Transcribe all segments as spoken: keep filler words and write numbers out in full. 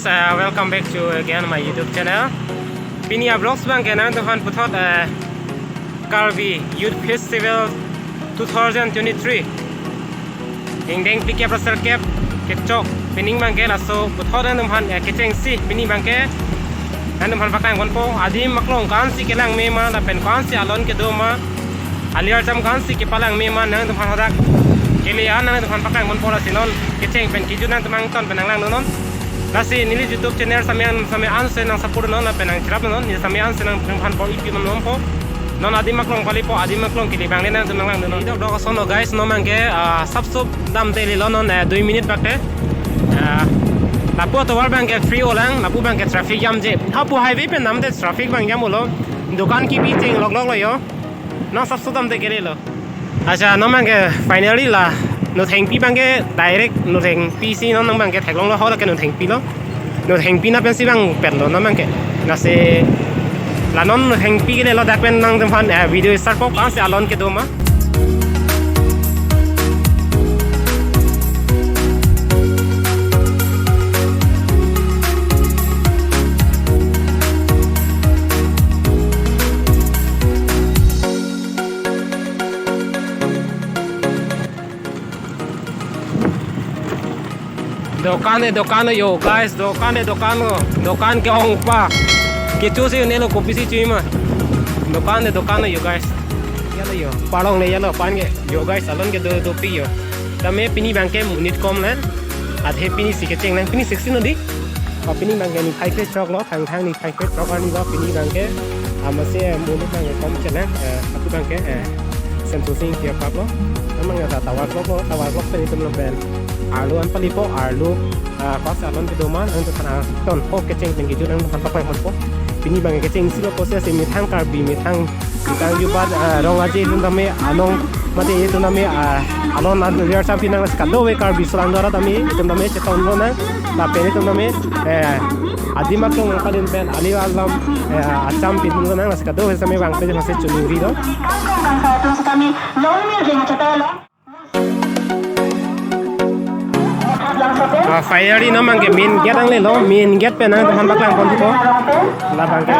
Uh, welcome back to again my YouTube channel. Pini a-vlogs abang ke nangtumphan puthot, uh, Karbi Youth Festival two thousand twenty-three ingdeng phlikep ra serkep kechok pining abang ke laso puthot nangtumphan, eh, kechengsi pini abang ke nangtumphan paklang ponpo. Adim aklong ko-ansi kelang me ma lapen ko-ansi alon kedo ma, ali arjam ko-ansi kepalang me ma nangtumphan hadak kele an nangtumphan paklang ponpo. Lasi non kecheng pen kejut nangtumphan ton pen nanglangdunnon. Lasi neli YouTube channel same an same an se nang support non lapen nang cherap non, neli same an se nangtumphan bor-i pi non nompo. Non adim aklong palipo, adim aklong kele abang le nangtum nanglangdunnon. Dokdok ason lo guys, non abang ke, ah, sapsop damde lelo non, eh, dui minute bak te. Ah, lapu atovar abang ke free olang, lapu abang ke traffic jam je. Hapu highway pen damde traffic abang jam olo. Dukan kebi cheng loklok lo yo. Non sapsop damde kele lo. Accha, non abang ke finally la Nothengpi abang ke direct Nothengpi si non abang ke theklonglo, ho lake Nothengpi lo. Nothengpi na pensi abang petlo non abang ke. Lasi la non Nothengpi kele lo, dak pen nangtumphan, eh, video start po, ko-ansi alon kedo ma. Dokan e dokan yo guys, dokan e dokan lo, dokan ke-ong pa. Kecho si nelo kopisi chui ma. Dokan e dokan yo guys. Yalo yo, palong le yalo pan ke yo guys, alon kedo dopik yo. Tame pini abang ke monit kom le. Athe pini si kecheng nang, pini sixteen odi. O pini abang ke niphai krethrok lo, Thangthang niphai krethrok arni lo pini abang ke. Amatsi, eh, monit abang ke kom chenang, eh, lapu abang ke, eh, Semsonsing Ingti apap lo. Amang ya ta tovar clock lo, tovar clock pen itum lo pen arlo an palipo, arlo, ah, ko-ansi alon kedo ma nangtum aphan, ah, ton ho kecheng pen kejut nangtum aphan paklang ponpo. Pini abang kechengsi lo, kosonsi methang Karbi, methang, methang jubat, ah, rong aje itum tame anong mate itum tame, ah, alon an liar sam pinang, lasi kadokave Karbi aso along dora tame itum tame chetong lonang, lapen itum tame, eh, adim aklong nangpadun pen, ali alam, eh, acham pidun lonang, lasi kadokave tame bang pe jema se chunuri lo. Ah, finally non abang ke main gate nanglelo, main gate pen nangtumphan paklang ponpo. La abang ke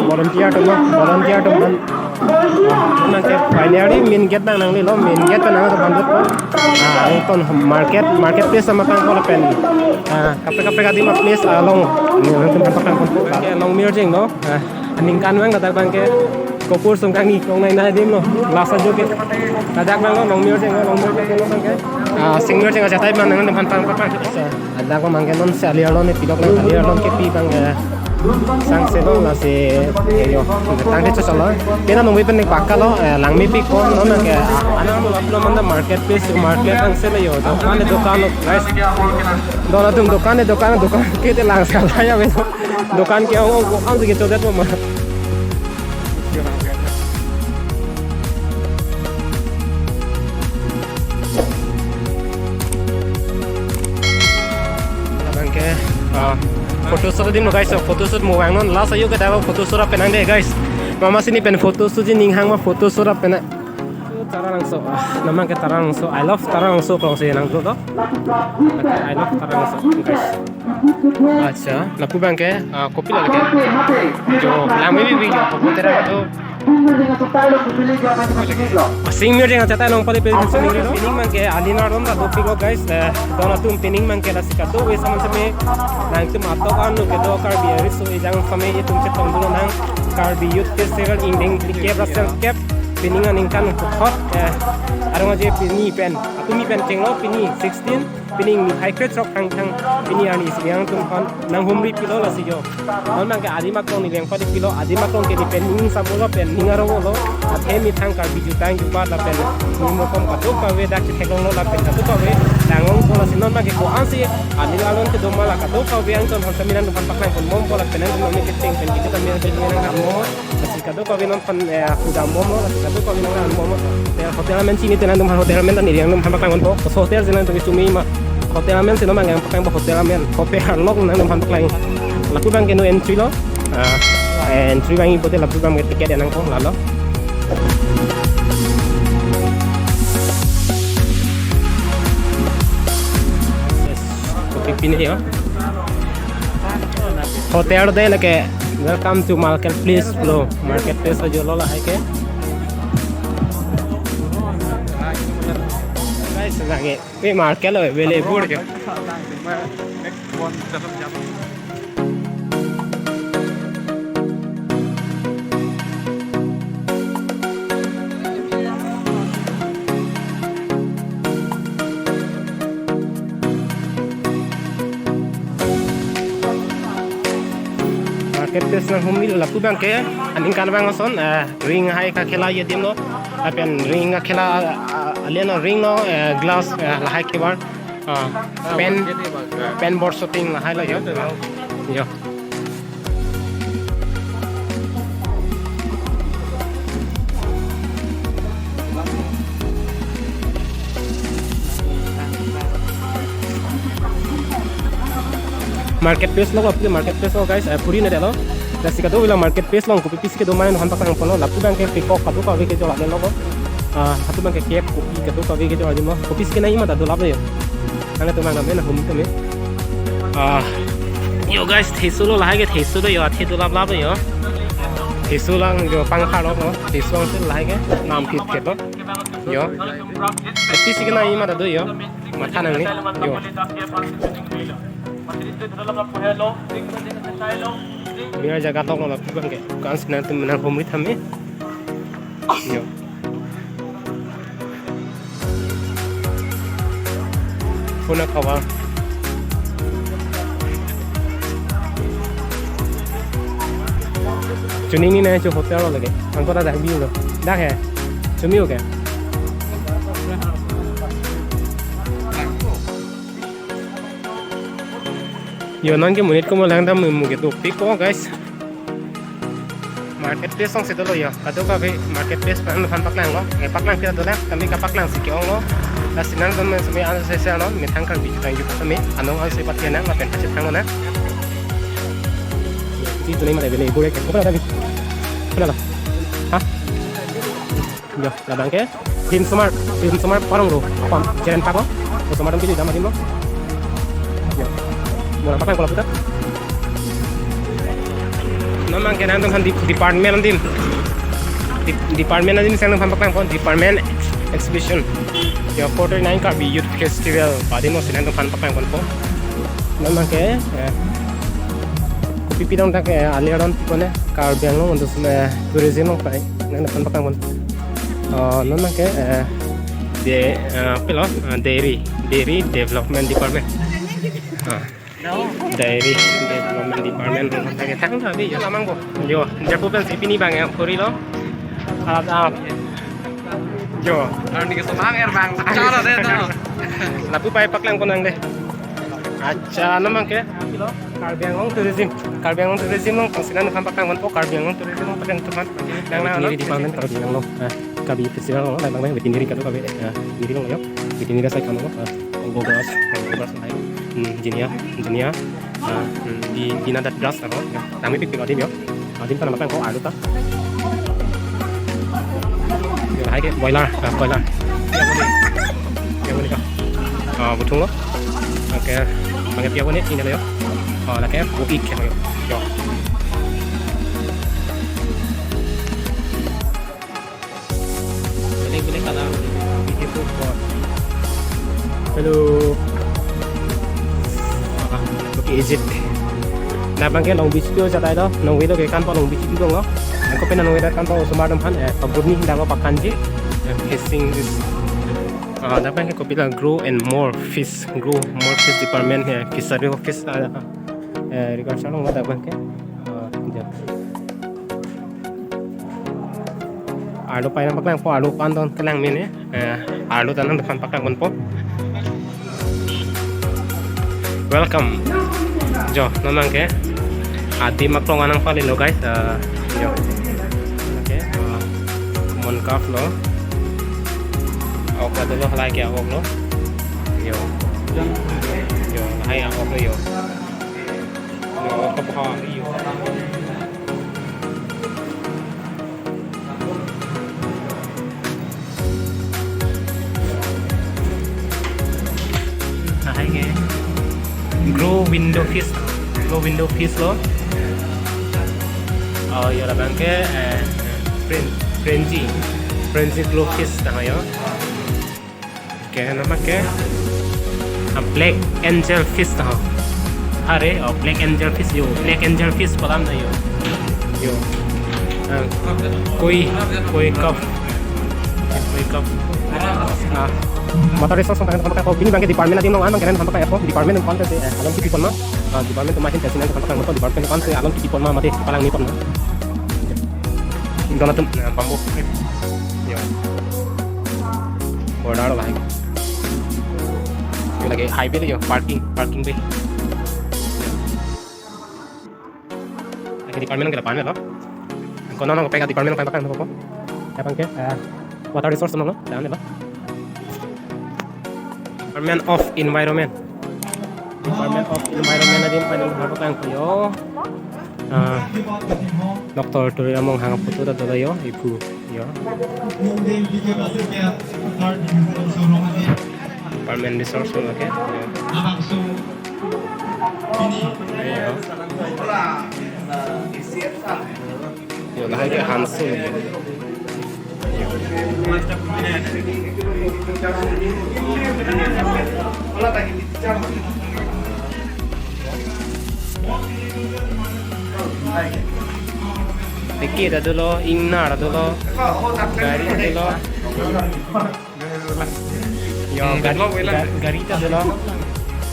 volunteer atum lo, volunteer atum aphan. Ah, non abang ke finally main gate abang nanglelo, main gate pen nangtumphan paklang ponpo. Ah, angton market, market place amatang ko lapen, ah, kaprek kaprek adim a-place along nangtumphan paklang ponpo. Abang ke Longmirjeng lo. Ah, aningkan abang ladak abang ke kopur sungkang ni kong nai nai adim lo. Last ajo ke. Ladak abang lo, Longmirjeng lo, Longmirjeng lo abang ke. Ah, Singmirjeng achatai abang nangtumphan paklang paklang. Ladak abang ke non si ali arlo ne pidok lang, ali arlo kepi abang ke. Sangse lo, lasi yo tangte chosolo. Pena nungwi pen nek pakka lo, eh, langmepikpo non abang ke. Ah, anang lo aplo manda market place, market sangse lo yo. Dokan e dokan lo guys. Don atum dokan e dokan, dokan ke te lang sala ya me. Dokan ke-ong ong ko-ansi kechodet ma. Abang ke, ah, photoshoot adim lo guys, so photoshoot mo vangnon, last ajo ke ta photoshoot ra penang de guys. Mama sini pen photoshoot ji ning hang ma photoshoot ra pena. Taralangso, ah, non abang ke Taralangso, I love Taralangso klong si nangkok do. I love Taralangso, guys. Accha, lapu abang ke, ah, kopi lake. Jo, langmepik, jo, kopi tera tu. Singmirjeng achatai along pali pe singri lo. Pining abang ke ali arlo ta dopik lo guys. Eh, don atum pining abang ke lasi kadokave saman seme. Nangtum atok an lo kedo Karbi ariso ejang seme itum chetongdun nang Karbi Youth Festival ingdeng phlikep ra serkep. Pining aningkan puthot, eh, arong aje pini pen, atumi pen chenglo pini sixteen, pining niphai krethrok Thangthang, pini arni isi nangtumphan nanghumri pilo lasi jo. Non abang ke adim aklong neli nangpadi pilo, adim aklong ke neli pen ning sampo lo pen ning arong lo, athe methang Karbi jutang jubat lapen ning mokom kadokave dak theklonglo lapen kadokave langong ko lasi non abang ke ko-ansi ali alon kedo ma la kadokave angton aphan seminan nangtumphan paklang pon bompo lapen nangtum kecheng pen kejut amen pen nang mo. Lasi kadokave nangtumphan, eh, kudam bomlo, lasi kadokave nang bomlo. Hotel, hotel amen chini te nangtumphan hotel amen ta neli nangtumphan paklang ponpo. Koso hotel si nangtum chumi ma. Hotel amen si non abang nangpaklang ponpo hotel amen. Hotel arlo nangtumphan paklang. Lapu abang ke no entry lo. Ah, entry vangji pote lapu abang ke ticket nangpo lalo. Kopi pine yo. Hotel de lake, "Welcome to Market Place" lo. Market Place ajo lo lahai ke. Guys, lake, eh, market lo, bele bur jo. Market Place nanghumri lapu abang ke aningkan abang ason, eh, ring hai kakhela adim lo. Lapen ring kakhela, ah, ah, alien lo, ring lo, eh, glass, eh, lahai kebar. Ah, pen, pen board shooting lahai lo jo. Jo. Market Place lo, kopi Market Place lo, guys, eh, puri na delo. Lasi kadokave la Market Place lo, kopi pisi kedo ma-an aphan paklang ponlo, lapu abang ke pekok kadokave kejor adim lo. Ah, lapu abang ke kep kopi kadokave kejor adim lo. Kopisi kenangji ma ta dolap lo jo. Nanglitum abang name nanghumri tame. Ah, jo guys, theso lo lahai ke, theso do jo, athe dolap lap jo. Theso lang jo pangkha lo, theso angsel lahai ke, nam phit phit lo. Jo. Kopisi kenangji ma ta do jo. Matha nangne. Jo. Bira jaga tok lo lapu abang ke. Kan si nangtum nanghumri tame. Jo. Puna kawa. Chuning ni na chu hotel lo lake. Angkot ada view lo. Dak he. Chumi oke. Jo, non ke monit ko mo lang dam mo ke dopik ko, guys. Market Place along si dolo jo. Kadokave Market Place pen aphan paklang lo. Eh, paklang pira dolang, kami kapaklang si ke-ong lo. Lasi nangtum semi an se se lo, methang Karbi jutang juta kami. Anong an se pat kenang, lapen pachit thang lo na. Di tunai mata bele, bule ke. Ko pala tadi. Pala lo. Ha? Jo, labang ke. Phim osomar, phim osomar parong ro. Apam, jeren pak lo. Osomar dong kiri dam adim lo. Jo. Mona paklang ko lapu ta. Non abang ke nangtum aphan di-, department adim. Di-, department adim si nangtum aphan paklang ko, department exhibition. Jo, forty-nine Karbi Youth Festival. Adim lo si nangtum aphan paklang ko. Non abang ke, eh, kopi pidong dak, eh, alir don pone, Karbi Anglong untuk, eh, tourism lo pai. Nangtum aphan paklang ko. Oh, non abang ke, eh, de, eh, apa lo? Eh, Dairy, Dairy Development Department. Ah, Dairy Development Department. Oke, thang tadi jo, lamang ko. Jo, japu pen si pini abang ya, kori lo. Alat up. Jo. Arni ke semang er bang. Cara deh tuh. Lapu pai paklang ko nang deh. Acha, non abang ke. Karbi Anglong Tourism. Karbi Anglong Tourism along, pangsinan aphan paklang ponpo, Karbi Anglong Tourism along paklang teman. Nang na, veterinary department Karbi Anglong. Ah, Karbi Festival along, lang lang veterinary kadokave, ah, veterinary along jo. Veterinary side kamo, ah, Congo grass, Congo grass hai. Hmm, Ginia, Ginia. Ah, hmm, di, Gina dat grass apo. Tame pikpik adim jo. Adim ta nangpaklang ko arlo ta. Jo, lahai ke boiler, ah, boiler. Pia boni. Pia boni ka. Ah, buthung lo. Oke. Abang ke pia boni, ini lo jo. Oh, lake bu ik ke jo. Jo. Boleh, boleh kalau begitu, bos. Hello. Ah, oke, izin. Nah, abang ke Long Beach tu jat ai do. Nong wilo ke kan pa Long Beach tu dong lo. Ako pena nong wilo kan pa osomar atum aphan, eh, pabur ni dang lo pakan ji. Eh, facing this. Ah, dak abang ke kopi la grow and more fish, grow more fish department he, fishery office, ah, eh, agriculture along dak abang ke. Ah, ja. Arlo pai nangpaklang po, arlo pan don kelang mene. Eh, arlo ta nangtum aphan paklang ponpo. Welcome. Jo, non abang ke. Adim aklong anang pali lo, guys. Eh, jo. Oke. Eh, Mon Cave lo. Awok ta dolo, halahai ke awok lo. Jo. Jo, lahai awok lo jo. Jo, kepha jo. Lahai ke grow window fish. Window piece lo. Oh, yo labang ke, eh, fren-, frenzy. Frenzy glow piece tangho yo. Ke nama ke, ah, black angel fish tangho. Are, oh, black angel fish yo. Black angel fish palam na yo. Yo. Ah, koi, koi cup. Koi cup. Ah, water resource tangho, tangho, tangho. Pini abang ke department adim along, abang ke tangho, tangho, department adim along te, eh, along kepi pon ma. Ah, department atum ahin te, sini tangho, tangho, department atum te along kepi pon ma, mate palang ni pon ma. Donatum, eh, bamboo. Yo. Border lo lahai. Yo lake highway lo yo, parking, parking bay. Lake department ke department lo. Kono nang peka department ko, peka ko. Abang ke, eh, water resource lo, dan lo. Department of Environment. Department of Environment adim pen nangpaklang ko yo. Ah, Doctor Tuliram Ronghang aphoto ta dolo yo, iphu yo. Department resource lo ke. Yo. Yo, lahai ke hansu. Tiki ta dolo, ingnar ta dolo, gari ta dolo. Yo, hmm, gari, develop wela. Ga-, gari ta dolo.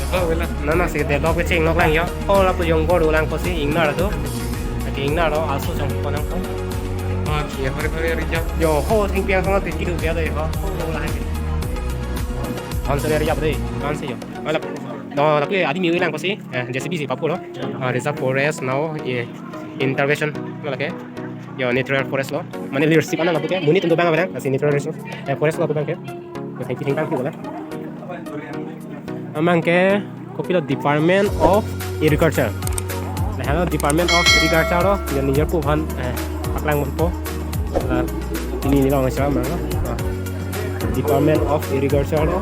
Develop wela. Nana si develop kecheng nok lang yo. Oh, lapu jonggo dolang pusi ingnar do. Lake ingnar do, aso jong ponang ko. Ah, kia, hari hari hari jam. Yo, ho, thengpi angsong tiki do biar deh, ho. Ho, ho, lah. Hansu area deh, kan si yo. Wala, do, tapi adim ave lang pusi, eh, J C B si papu lo. Ah, reserve forest now, eh, intervention, wala ke. Yo, natural forest lo. Mane leadership ana lapu ke, monit atum do abang abang, lasi natural resource, eh, forest lo abang ke. Yo, thengpi thengpi wala. Abang ke, kopilo Department of Agriculture. Lahelo Department of Agriculture lo, yo nijor pu aphan, eh, paklang ponpo. Eh, ini ni lo ngasih abang lo. Ah. Department of Agriculture lo.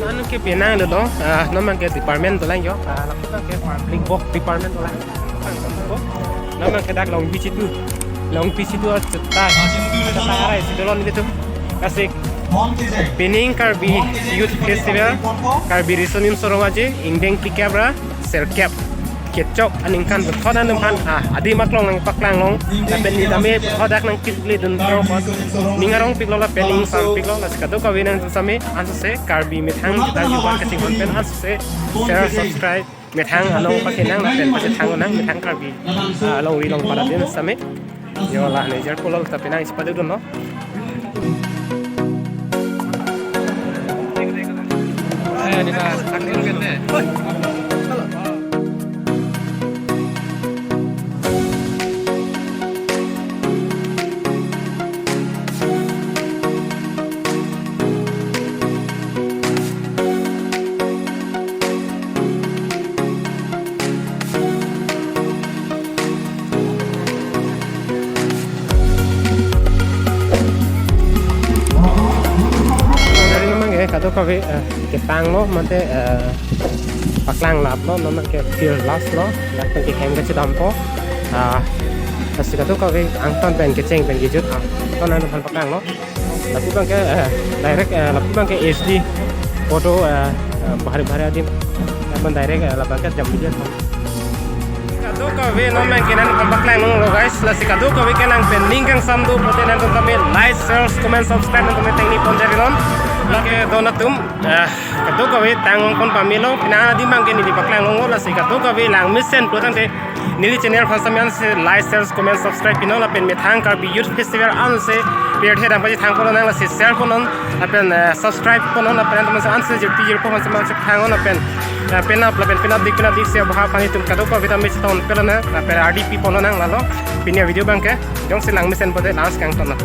Nanu ke penang lo, ah, non abang ke department dolang yo, ah, lapu abang ke public work department dolang. Non abang ke dak longpi situ, longpi situ, ah, cetak, cetak arai situ lon gitu. Kasik, pining Karbi Youth Festival, Karbi Riso Nimso Rong Aje, ingdeng phlikep ra serkep kechok aningkan puthot atum aphan, ah, adim aklong nangpaklang long, lapen neli tame puthot dak nangkitli dun tro pon. Ning arong piklo lapen ning sang piklo, lasi kadokave nangtum tame ansose Karbi methang kita yuba kachinghon pen ansose share, subscribe, methang along pakenang lapen pachethang nang methang Karbi, ah, alongri along parat adim tame. Yo, la nijor pulo ta penang isi padu dun lo. Eh, di sana, sakit gitu. Dari non abang ke kadokave, eh, ketang lo, mate, eh, paklang lap lo, non abang ke field last lo, dak abang ke hem kachedampo, ah, lasi kadokave angtan pen kecheng pen kejut, ah, non nangtum aphan paklang lo. Lapu abang ke, eh, direct, eh, lapu abang ke H D photo, eh, eh, bahari bahari adim. Lapen direct, eh, lapu abang ke jam video. Kadokave non abang ke nangpaklang longlo guys. Lasi kadokave ke nang pen ning kangsam do pulote nangtum tame like, share, comment, subscribe nangtum tame tengni pon jari non. Lake don atum, eh, kadokave tang pon pamelo. Penang adim abang ke neli paklang longlo. Lasi kadokave lang mesen pulo tangte neli channel aphan tame ansose like, share, comment, subscribe pinon lapen methang Karbi Youth Festival ansose Pirthe dang paji thang ponlonang, lasi share ponnon, lapen, eh, subscribe ponnon, lapen antum ansi jirpi jirpo aphansi mang chepthang non, lapen, eh, penap, lapen penapdik, penapdik si aboha aphan itum kadokave ta message ton pelonang, lapen ardi pi ponlonang lalo, pini avideo abangke, jongsi lang mesen pote last kangton non.